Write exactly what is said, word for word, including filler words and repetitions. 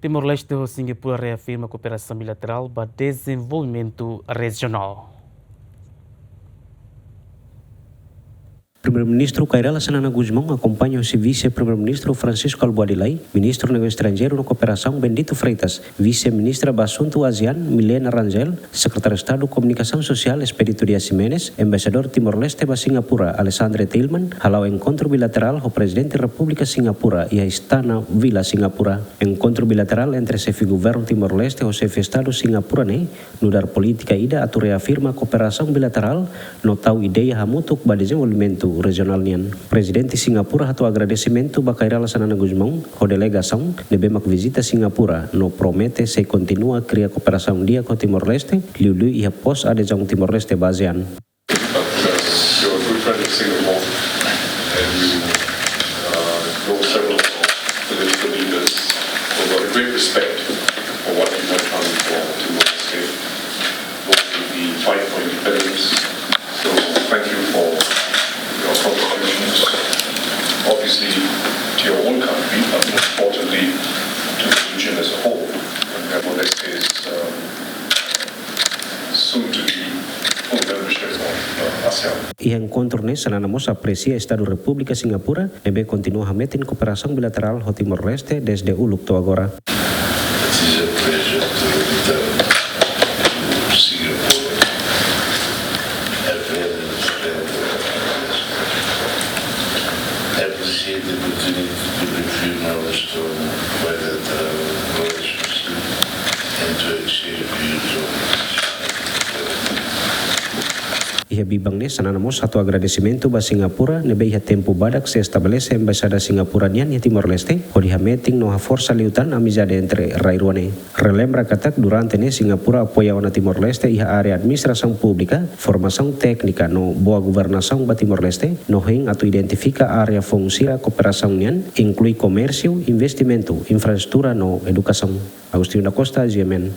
Timor-Leste ho Singapura reafirma kooperasaun bilaterál ba dezenvolvimentu rejionál. Primeiru-Ministru Kay Rala Xanana Gusmão akompaña husi Vise-Primeiru-Ministru Francisco Albuady Lay, Ministru Negósiu Estranjeiru no Kooperasaun Bendito Freitas, Vise-Ministra ba Asuntu ASEAN Milena Rangel, Sekretáriu Estadu Komunikasaun Sosiál Expedito Dias Ximenes, Embaixadór Timor-Leste ba Singapura Alexandre Thielmann hala'o enkontru bilaterál ho Prezidente Repúblika Singapura iha Istana Vila Singapura. Enkontru bilaterál entre xefe governu Timor-Leste ho xefe Estadu Singapura ne'e nu'udar polítika ida atu reafirma kooperasaun bilaterál no tau ideia hamutuk ba dezenvolvimentu rejionál nian. Prezidente Singapura hato'o agradesimentu ba Kay Rala Xanana Gusmão ho delegasaun ne'ebé mak vizita Singapura no promete sei kontinua kria kooperasaun di'ak ho Timor-Leste, liuliu iha pós-adezaun Timor-Leste ba ASEAN. Because you're a good friend of Singapore, and you, uh, know several of the political leaders who have got a great respect for what you have done for Timor-Leste, both in the fight for independence. So thank you for your contributions, obviously to your own country, but most importantly to the region as a whole. And Timor-Leste is, um, soon to be full membership of, uh, ASEAN. Iha enkontru ne'e Xanana mós apresia Estadu Repúblika Singapura ne'ebé kontinua hametin kooperasaun bilaterál ho Timor-Leste dezde uluk to'o agora. It is a pleasure to return to Singapore. A very pleasure. I appreciate the opportunity to refill our strong bilateral relationship and to exchange views on Iha biban ne'e Xanana mós hato'o agradesimentu ba Singapura ne'ebé iha tempu badak sei estabelese embaixada Singapura nian iha Timor-Leste hodi hametin no haforsa liután amizade entre rai rua ne'e. Relembra katak durante ne'e Singapura apoia ona Timor-Leste iha área administrasaun públika, formasaun téknika no boa governasaun ba Timor-Leste, no hein atu identifika área foun sira kooperasaun nian, inklui komérsiu, investimentu, infraestrutura no edukasaun. Agostinho da Costa, G M N.